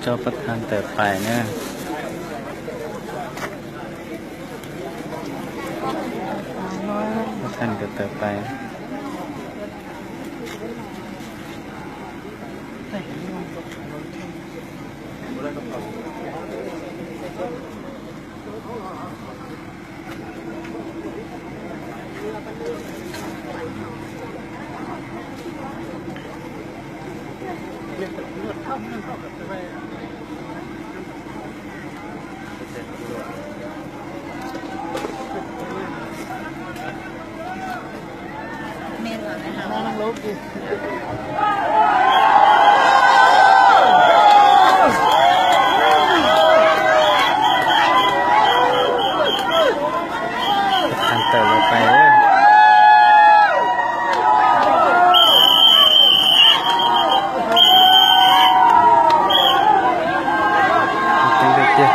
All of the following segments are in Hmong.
Coj pab thaj tawm pais na. Pab thaj nkawd tawm pais. Pab thaj tawm los pais. Teeb tiag tiag.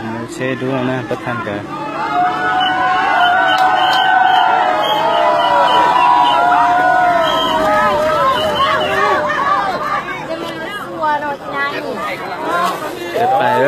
Mus tsheb dub na pab thaj nkawd. Tawm pais.